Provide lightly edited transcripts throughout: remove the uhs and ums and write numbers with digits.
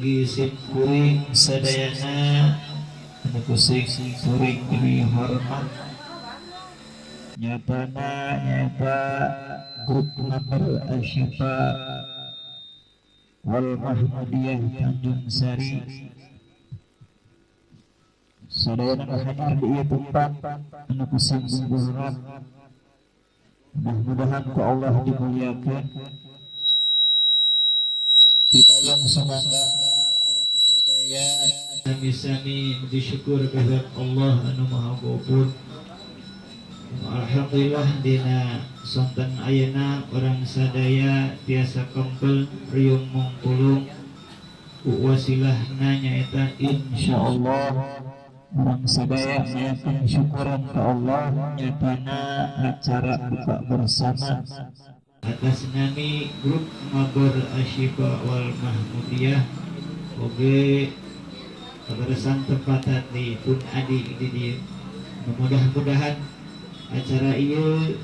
Wargi sim kuring sadayana anu ku sim kuring dihormat, nyatana nyaeta grup Ngaber Asyifa wal Mahmudiyah Tanjung Sari sadayana nu hadir di ieu tempat anu ku sim dihormat, mudah-mudahan ku Allah dimuliakeun. Pibayun sumangga urang sadaya sami-sami muji syukur ka Allah anu Maha Ghafur. Alhamdulillah, dina sonten ayeuna urang sadaya tiasa kempel riung mungpulung ku wasilahna nyaeta insyaallah urang sadaya ngayakeun syukuran ka Allah, nyatana acara buka bersama atas nami grup Ngabor Asyifa wal Mahmudiyah oge kaberesan tempatan di pun adi di dieu. Mudah-mudahan acara ieu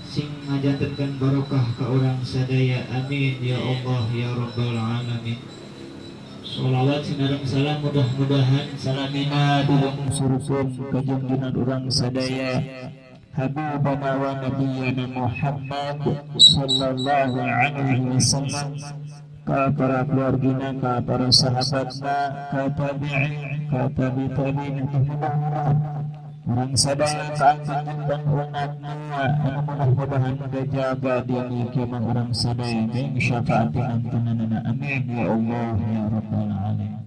sing ngajantenkeun barokah ka urang sadaya. Amin ya Allah ya Rabbal alamin. Sholawat sinareng salam mudah-mudahan salamina dilungsurkeun ka junjungan urang sadaya, Habibana wa Nabiyana Muhammad sallallahu alaihi wasallam, ka para keluargina, ka para sahabatna, ka tabi'in, ka tabi tabi'in. Mudah-mudahan urang sadaya kaangkat dan umatna anu mudah-mudahan dijaga di kiamat urang sadaya ing syafaat antunana. Amin ya Allah ya Rabbal alamin.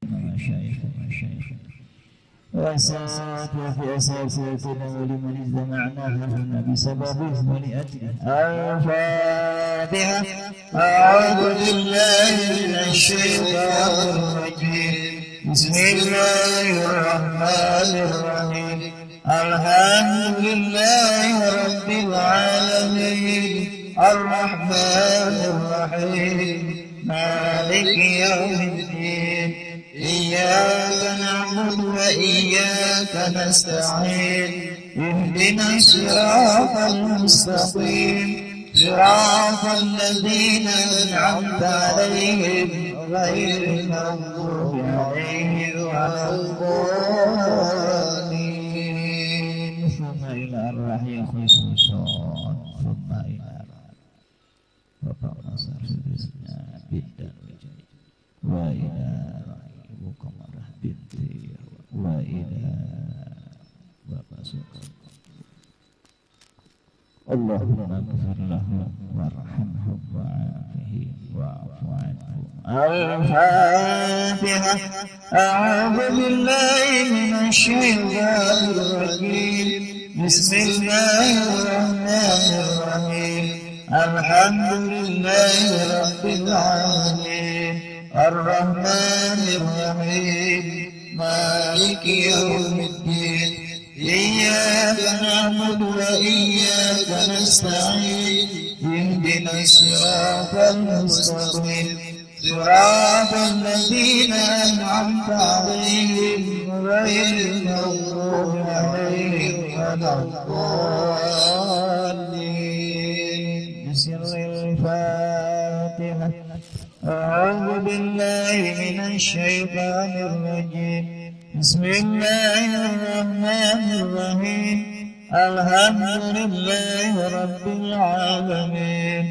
Masyayikh masyayikh وأساتذة أساتذتنا ولمن اجتمعنا هنا بسببه ولأجله. الفاتحة. أعوذ بالله من الشيطان الرجيم. بسم الله الرحمن الرحيم. الحمد لله رب العالمين، الرحمن الرحيم، مالك يوم الدين، إياك نعبد وإياك نستعين، اهدنا الصراط المستقيم، صراط الذين أنعمت عليهم، غير المغضوب عليهم ولا الضالين. ثم إلى أرواح خصوصا، ثم إلى Bapak Nasar binta wa ila Ibu Qamarah binti wa ila Bapak Sukarno. Allahumma ighfir lahum warhamhum wa'afihim wa'fu anhum. Al-Fatihah. أعوذ بالله من الشيطان الرجيم. بسم الله الرحمن الرحيم. الحمد لله رب العالمين، الرحمن الرحيم، مالك يوم الدين، إياك نعبد وإياك نستعين، اهدنا الصراط المستقيم، صراط الذين أنعمت عليهم، غير المغضوب عليهم ولا الضالين. بسر الفاتحة. أعوذ بالله من الشيطان الرجيم. بسم الله الرحمن الرحيم. الحمد لله رب العالمين،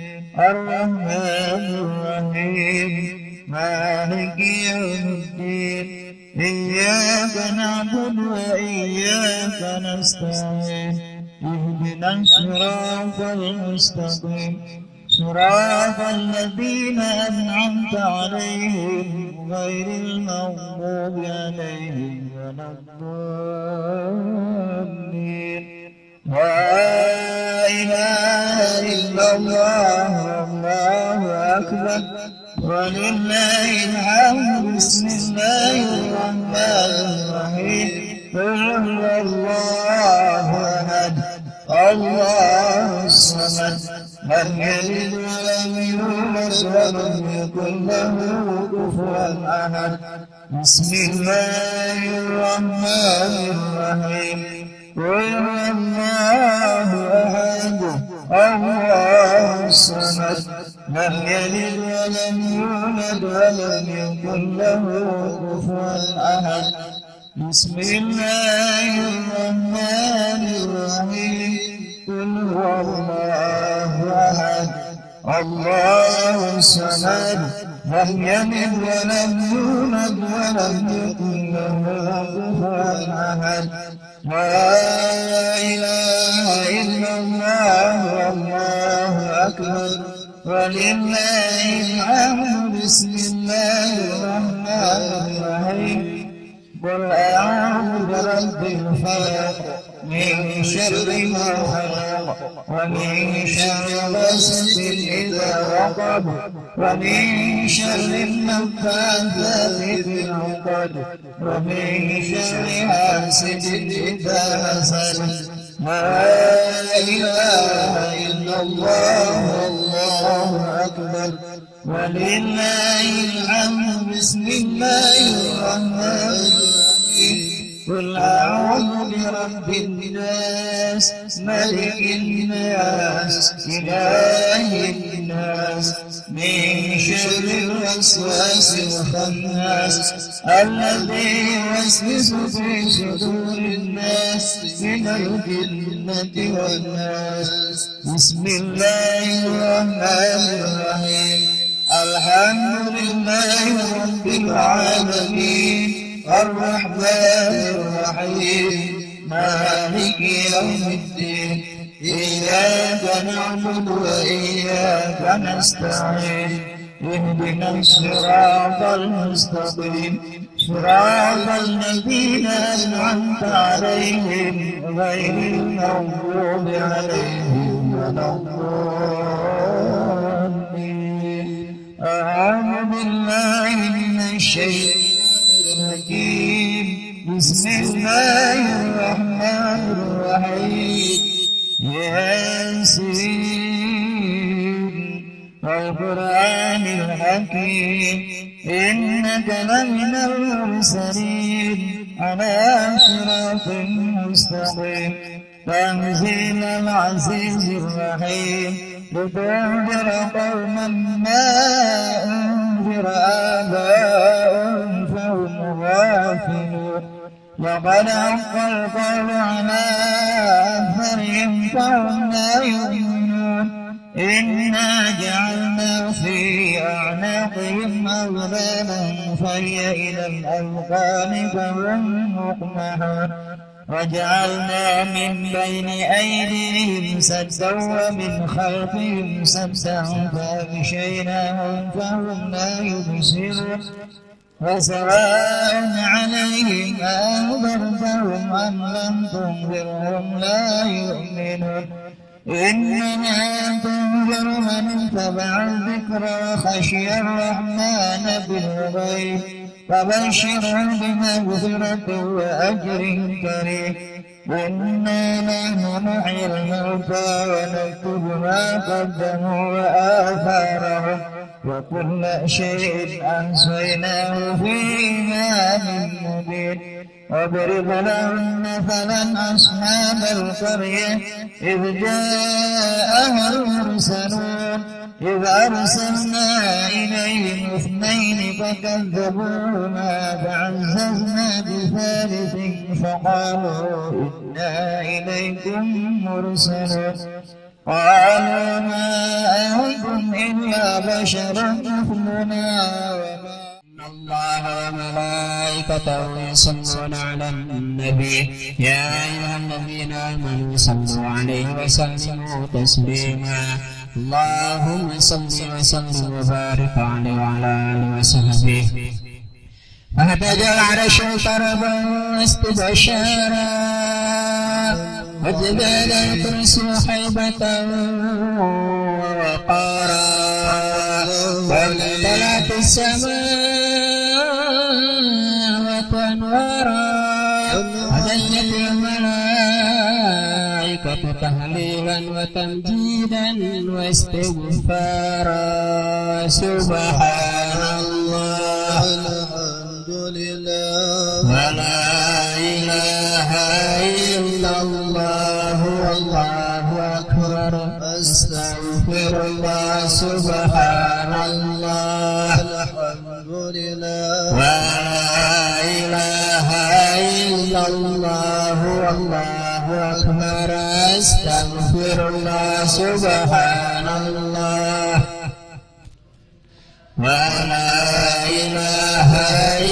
الرحمن الرحيم، مالك يوم الدين، إياك نعبد وإياك نستعين، اهدنا الصراط المستقيم، صراط الذين أنعمت عليهم، غير المغضوب عليهم ولا الضالين. لا إله إلا الله، الله أكبر، ولله الحمد. بسم الله الرحمن الرحيم. قل هو الله أحد، الله الصمد، لم يلد ولم يولد ولم يكن له كفوا أحد. بسم الله الرحمن الرحيم. قل هو الله أحد. الله الصمد لم يلد ولم يولد ولم يكن له كفوا أحد. بسم الله الرحمن الرحيم. قل هو الله أحد الله الصمد لم يلد ولم يولد ولم يكن له كفوا أحد. لا إله إلا الله والله أكبر ولله الحمد. بسم الله الرحمن الرحيم. قل أعوذ برب الفلق من شر ما خلق ومن شر غاسق إذا وقب ومن شر النفاثات في العقد ومن شر حاسد إذا حسد. لا إله إلا الله والله أكبر ولله الحمد. بسم الله الرحمن الرحيم. قل أعوذ برب الناس ملك الناس إله الناس من شر الوسواس الخناس الذي يوسوس في صدور الناس من الجنة والناس. بسم الله الرحمن الرحيم. الحمد لله رب العالمين الرحمن الرحيم مالك يوم الدين. إياك نعبد وإياك نستعين. اهدنا الصراط المستقيم صراط الذين أنعمت عليهم غير المغضوب عليهم ولا الضالين. أعوذ بالله من الشيطان الرجيم. بسم الله الرحمن الرحيم. ياسين والقرآن الحكيم. إنك لمن المرسلين على صراط مستقيم. تنزيل العزيز الرحيم. لتنذر قوما ما أنذر آباؤهم فهم غافلون. لقد حق القول على أكثرهم فهم لا يؤمنون. إنا جعلنا في أعناقهم أغلالا فهي إلى الأذقان فهم مقمحون. وجعلنا من بين أيديهم سدا ومن خلفهم سدا فأغشيناهم فهم لا يبصرون. وسواء عليهم أأنذرتهم أم لم تنذرهم لا يؤمنون. إنما تنذر من اتبع الذكر وخشي الرحمن بالغيب فبشره بمغفرة وأجر كريم. إنا نحن نحيي الموتى ونكتب ما قدموا وآثارهم وكل شيء أحصيناه في إمام مبين. واضرب لهم مثلا أصحاب القرية إذ جاءها المرسلون. إذ أرسلنا إليهم اثنين فكذبوهما فعززنا بثالث فقالوا إنا إليكم مرسلون. قالوا ما أنتم إلا بشر مثلنا. الله وملائكته يصلون على النبي يا أيها الذين آمنوا صلوا عليه وسلموا تسليما. اللهم صل وسلم وبارك عليه وعلى آله وصحبه. فاهتز العرش طربا واستبشارا وجبال الكرسي هيبة ووقارا وامتلأت السماوات أنوارا وزينت الملائكة تهليلا وتمجيدا واستغفارا. سبحان الله الحمد لله ولا إله إلا الله والله أكبر. أستغفر الله سبحان الله الحمد لله ولا إله إلا الله والله أكبر أستغفر الله سبحان الله ولا إله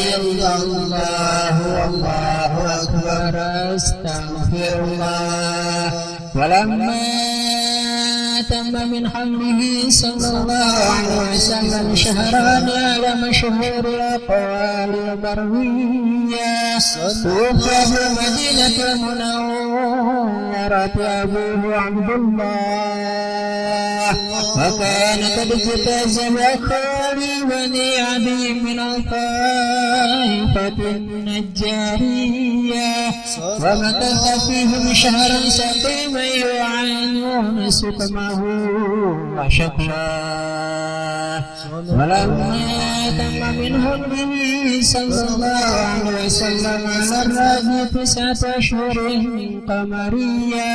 إلا الله والله أكبر أستغفر الله. ولما تم من حمله صلى الله عليه وسلم شهران على مشهور الأقوال المروية توفى في المدينة المنورة أبوه عبد الله، وكان قد اجتاز بأخوال بني عدي من الطائفة النجارية، ومكث فيهم شهرا سقيما يعانون سقمه وشكواه. ولما تم منه النبي صلى الله عليه وسلم على الراجي 9 أشهر قمرية،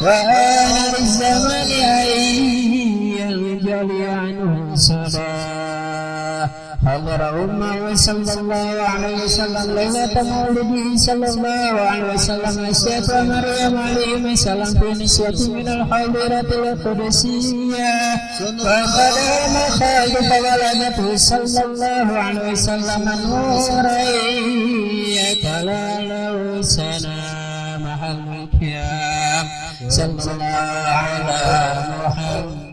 وآن للزمن أن ينجلي عنه صلاة. حضر أمه صلى الله عليه وسلم ليلة مولده صلى الله عليه وسلم آسية ومريم عليهما السلام في نسوة من الحاضرة القدسية، وأخذ المخاض فولدته صلى الله عليه وسلم نورا يتلألأ سنا محل القيام. صلى الله على محمد.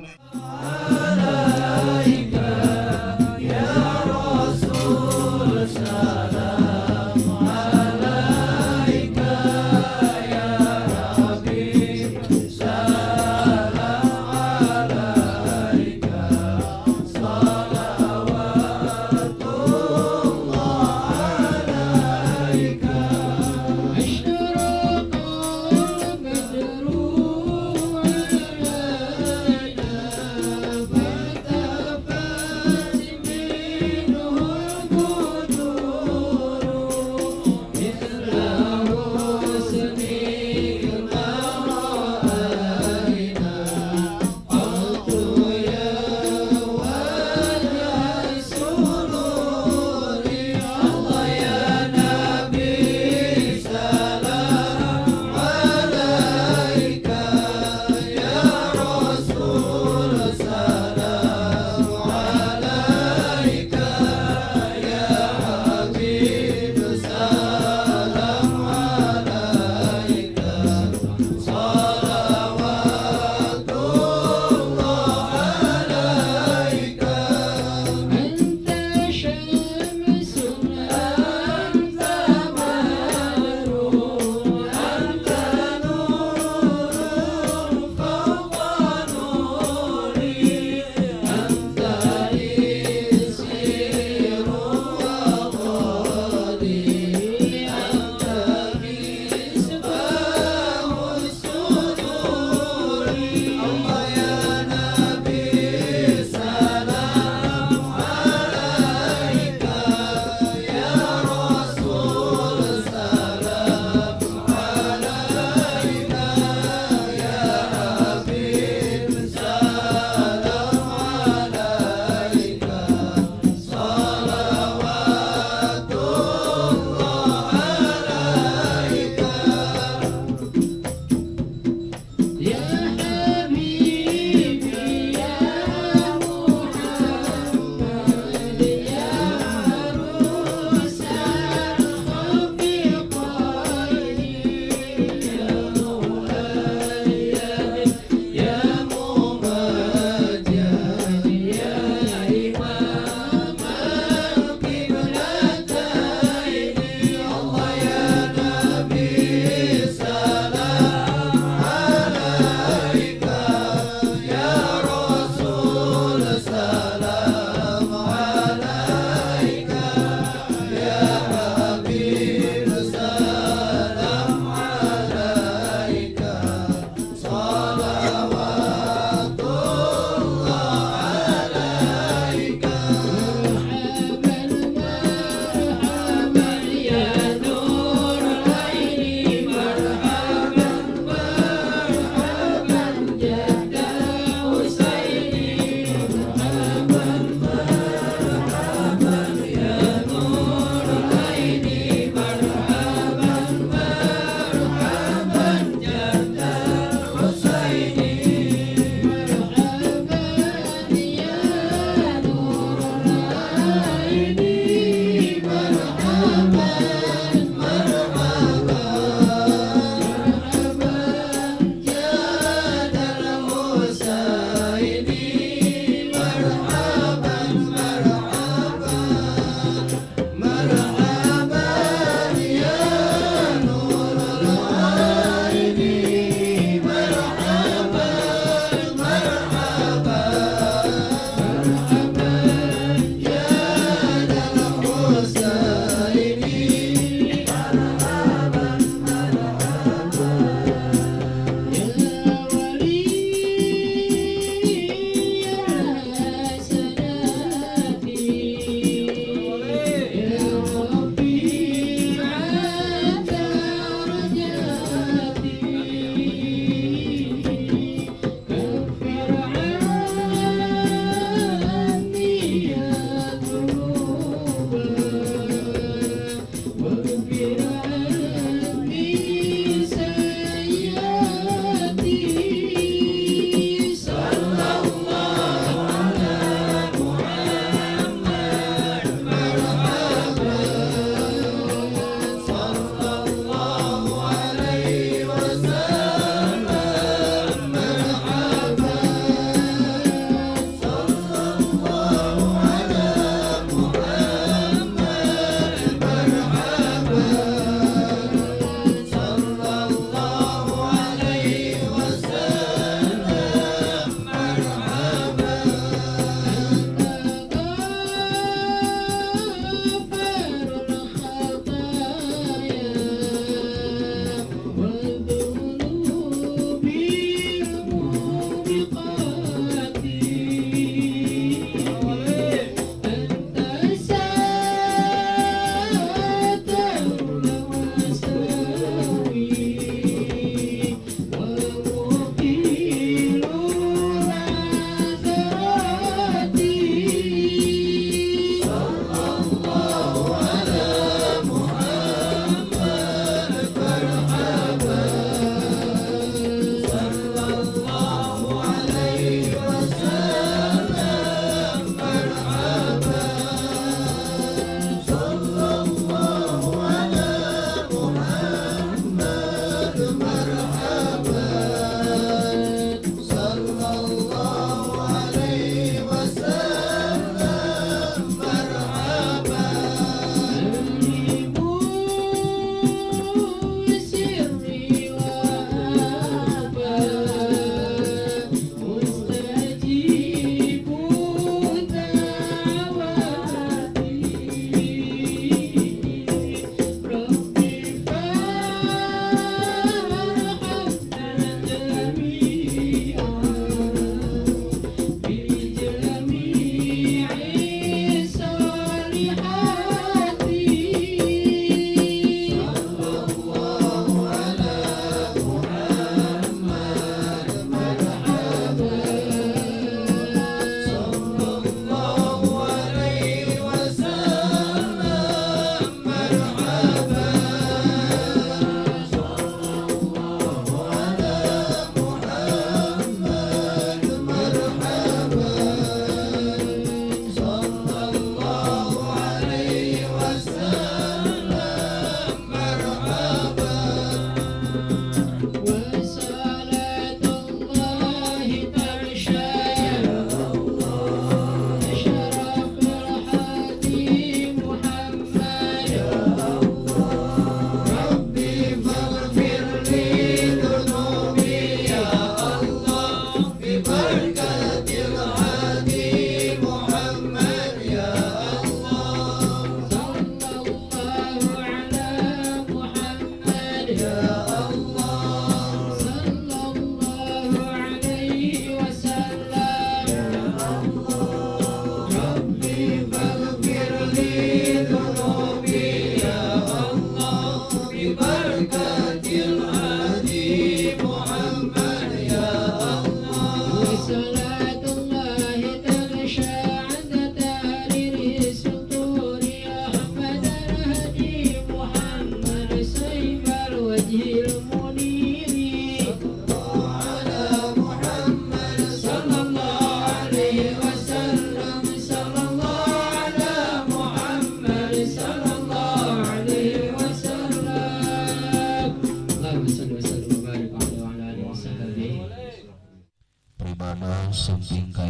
أشرق البدر علينا.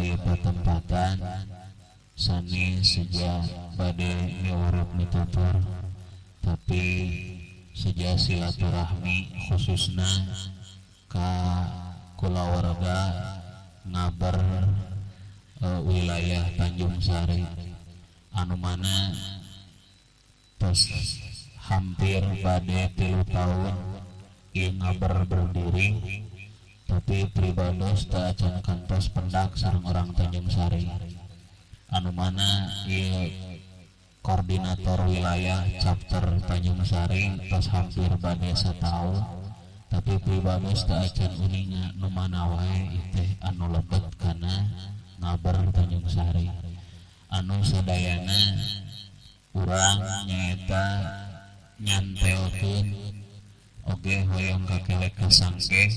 ka ieu patempatan sami seja bade miurut mitutur tapi seja silaturahmi khususna ka kulawarga ngaber wilayah Tanjung Sari anu mana tos hampir bade 3 tahun ieu ngaber berdiri tapi pribados teu acan kantos pendak sareng orang Tanjung Sari anu mana ieu koordinator wilayah chapter Tanjung Sari tos hampir bade sataun tapi pribados teu acan uninga nu mana wae ieu teh anu lebet kana ngaber Tanjung Sari anu sadayana urang nyaeta nyantelkeun oge hoyong kakelek kasangke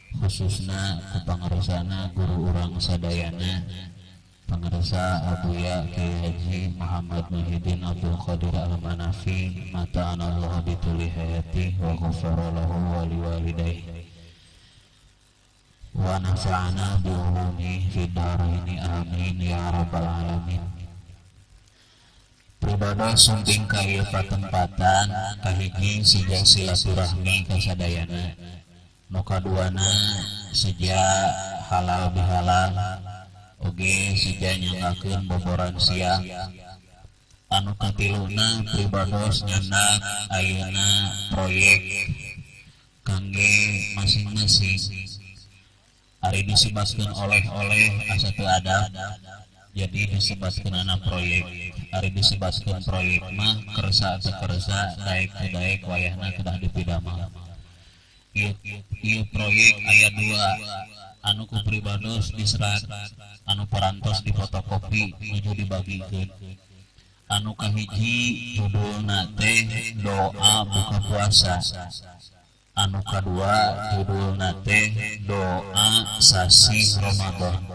khususna ku pangaresana guru urang sadayana pangaresa Abuya Kiai Haji Muhammad Muhyiddin Abdul Qadir Al-Manafi mata'anallahu bituli hayati wa ghafara lahu wa liwalidayhi wa nafa'ana bi ulumihi fid dharaini amin ya rabbal alamin. Pribados sumping ka ieu patempatan kahiji sejak silaturahmi ka sadayana nu kaduana sejak halal bihalal oge sejak nyanggakeun boboran siang anu katiluna pribados nyandak ayeuna proyek kangge masing-masing ari disebaskeun oleh-oleh asa teu adab jadi disebaskeun ana proyek ari disebaskeun proyek mah kersa teu kersa daek teu daek wayahna kedah dipidamel. Ieu proyek aya 2 anu ku pribados diserat anu parantos difotokopi nuju dibagikeun anu kahiji judulna teh doa buka puasa anu kadua judulna teh doa sasih Ramadan.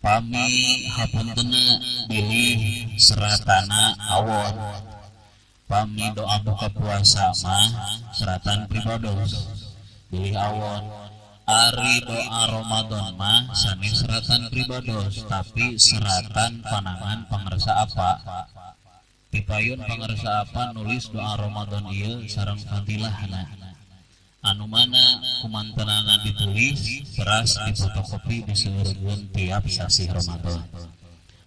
Pami hapuntena bilih seratana awon pami doa buka puasa mah seratan pribados bilih awon ari doa Ramadan mah sanes seratan pribados tapi seratan panangan pangersa apa pipayun pangersa apa nulis doa Ramadan ieu sareng fadilahna anu mana kumantenana ditulis teras difotokopi diseureun tiap sasih Ramadan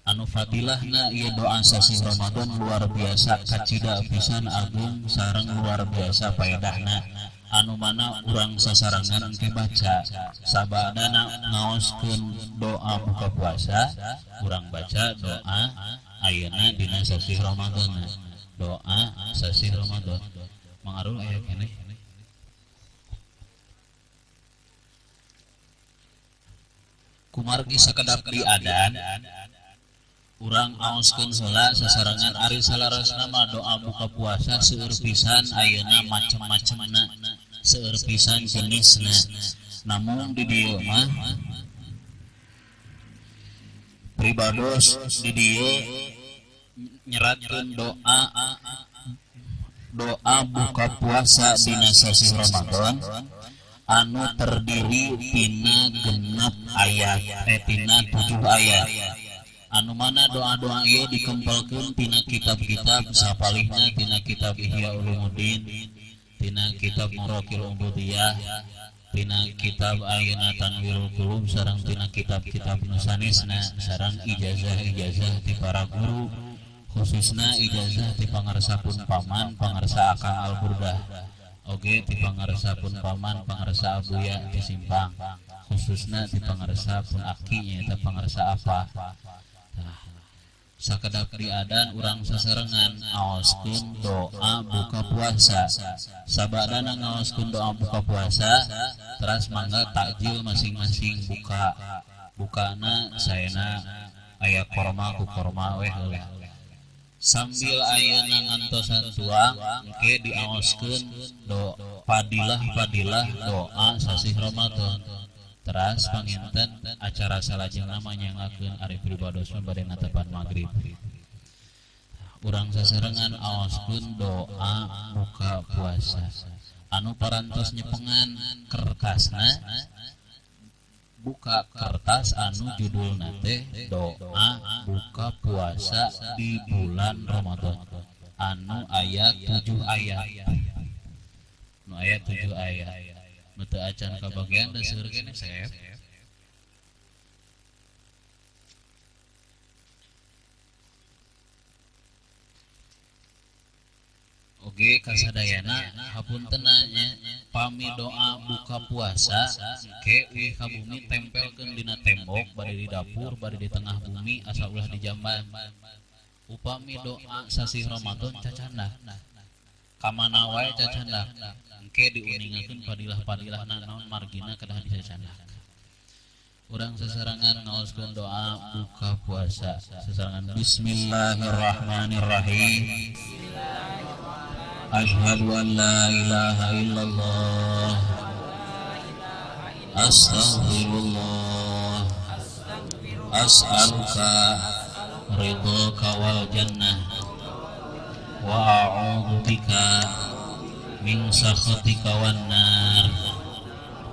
anu fadilahna ieu doa sasih Ramadan luar biasa kacida pisan agung sareng luar biasa paedahna anu mana urang sasarengan ke baca sabadana ngaoskeun doa buka puasa urang baca doa ayeuna dina sasih Ramadan doa sasih Ramadan mangarul aya keneh kumargi sakedap di adan urang aoskeun heula sasarengan ari salarasna mah doa buka puasa seueur pisan ayeuna macem-macemna seueur pisan jenisna namun di dieu mah pribados di dieu nyeratkeun doa buka puasa dina sasih Ramadan anu terdiri tina 6 ayat tina 7 ayat anu mana doa-doa ieu dikempelkeun tina kitab-kitab sapalihna tina kitab Ihya Ulumuddin tina kitab Muraqil Ubudiyah tina kitab Ayeuna Tanwirul Qulub sareng tina kitab-kitab nu sanesna sareng ijazah-ijazah ti para guru khususna ijazah ti pangarsa pun paman pangarsa Akang Al-Burdah oge ti pangarsa pun paman pangarsa Abuya ti Simpang khususna ti pangarsa pun aki nyaeta pangarsa apa. Tah sakedap di adan urang sasarengan ngaoskeun doa buka puasa sabadana ngaoskeun doa buka puasa teras mangga takjil masing-masing buka bukana saena aya korma ku korma weh heula sambil ayeuna ngantosan tuang engke diaoskeun do padilah-padilah doa sasih Ramadan teras panginten acara salajengna manyanggakeun ari pribados mah bade ngatepan magrib urang sasarengan aoskeun doa buka puasa anu parantos nyepengan kertasna Buka kertas anu judulna teh doa buka puasa di bulan Ramadan anu aya 7 ayat. Nu aya 7 ayat. Nu teu acan kabagian da seueur keneh sep. Oge kasadayana hapunten nya pami doa buka puasa engke uih ka bumi tempelkeun dina tembok bari di dapur bari di tengah bumi asa ulah dijamban. Upami doa sasih Ramadan cacanda ka mana wae cacanda engke diuningakeun padilah-padilahna naon margina kedah dicacandak. Urang sasarangan ngaoskeun doa buka puasa sasarangan bismillahirrahmanirrahim. Asyhadu an la ilaha illallah astaghfirullah as'aluka ridhaka wal jannah wa a'udzu bika min sakhatika wan nar.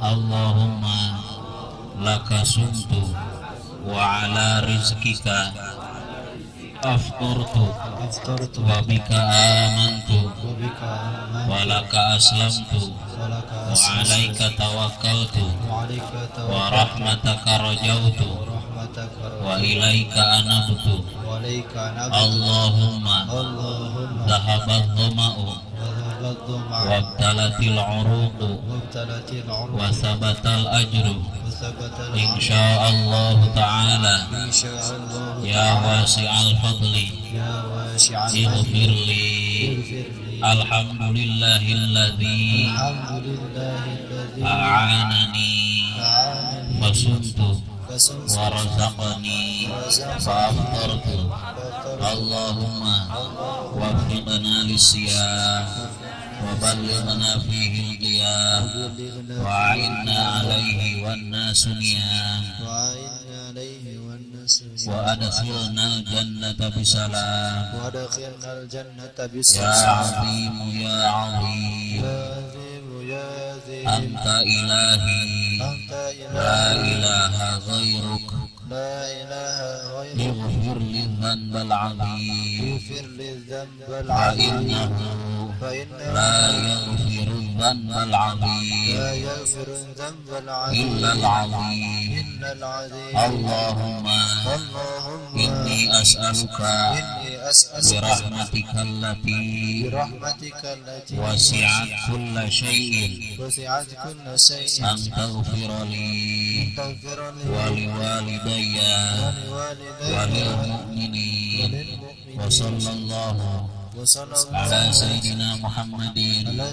Allahumma laka sumtu wa ala rizkika aftartu wa bika amantu wa laka aslamtu wa alaika tawakkaltu wa rahmataka rajautu wa ilaika anabtu. Allahumma dhahabadh dhama'u wabtalatil uruqu wa sabatal ajru insyaallah ta'ala ya wasi'al fadli ighfirli. Alhamdulillahilladzi a'anani fasumtu wa razaqani fa aftartu. Allahumma waffiqna lisiyam wa ballighna fihi al-qiyam wa a'inna 'alaihi wan nasu niyam wa adkhilna al-jannata bisalam ya 'azim ya 'azim anta ilahi la ilaha ghairuk ighfir li dhanbal 'azim fa innahu la yaghfiru dhanbal 'azim illa al-'azim. Allahumma inni as'aluka birahmatika allati wasi'at kulla syai'in an taghfira li wa liwalidayya wa lil mu'minin wa sallallahu ala sayyidina Muhammadin wa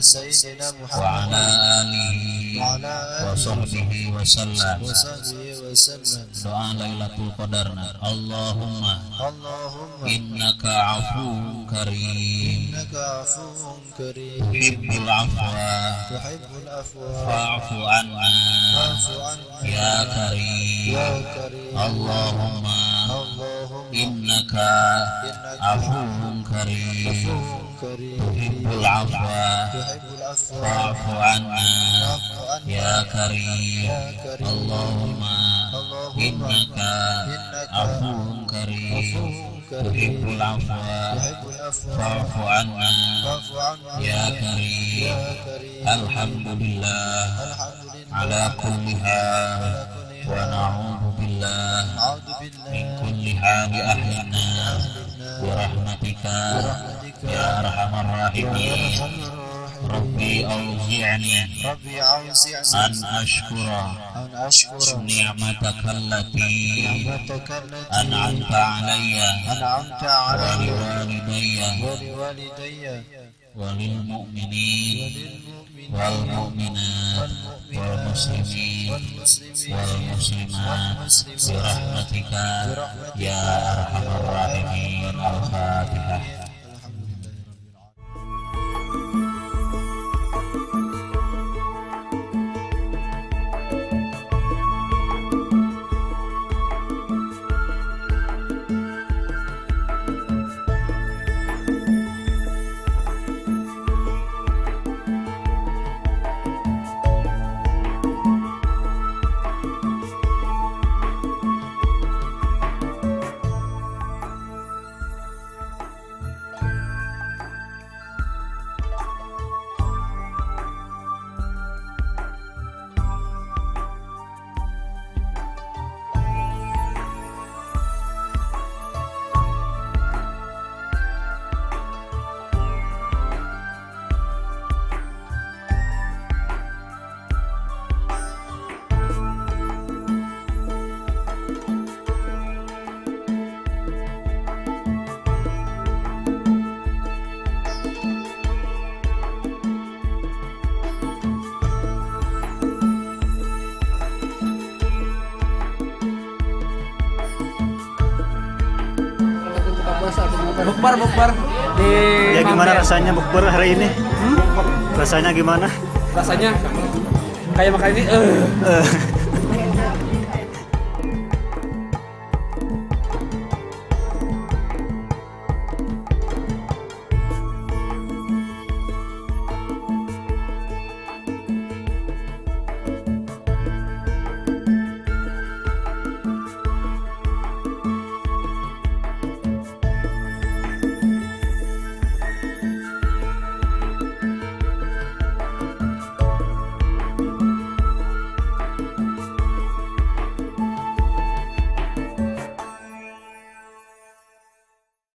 ala alihi wa sahbihi wa sallam. Doa Lailatul Qadarna. Allahumma innaka afuwun karim tuhibbul afwa fa'fu anna ya karim. Allahumma innaka afuwun karim tuhibbul afwa fa'fu anna ya karim. Allahumma innaka afuwun karim tuhibbul afwa fa'fu anna ya karim. Alhamdulillah ala kulli hal wa na'udzu billah min kulli hali ahli nar bi rahmatika ya arhamar rahimin. Rabbi auzi'ni an ashkura ni'mataka allati an'amta 'alayya wa liwalidayya wa lil mu'minin wal mu'minat wal muslimin wal muslimat bi rahmatika ya arhamar rahimin. Al-Fatihah. Bukber bukber di Ya gimana Mampir. rasanya bukber hari ini? Rasanya gimana? Rasanya kayak makan ini.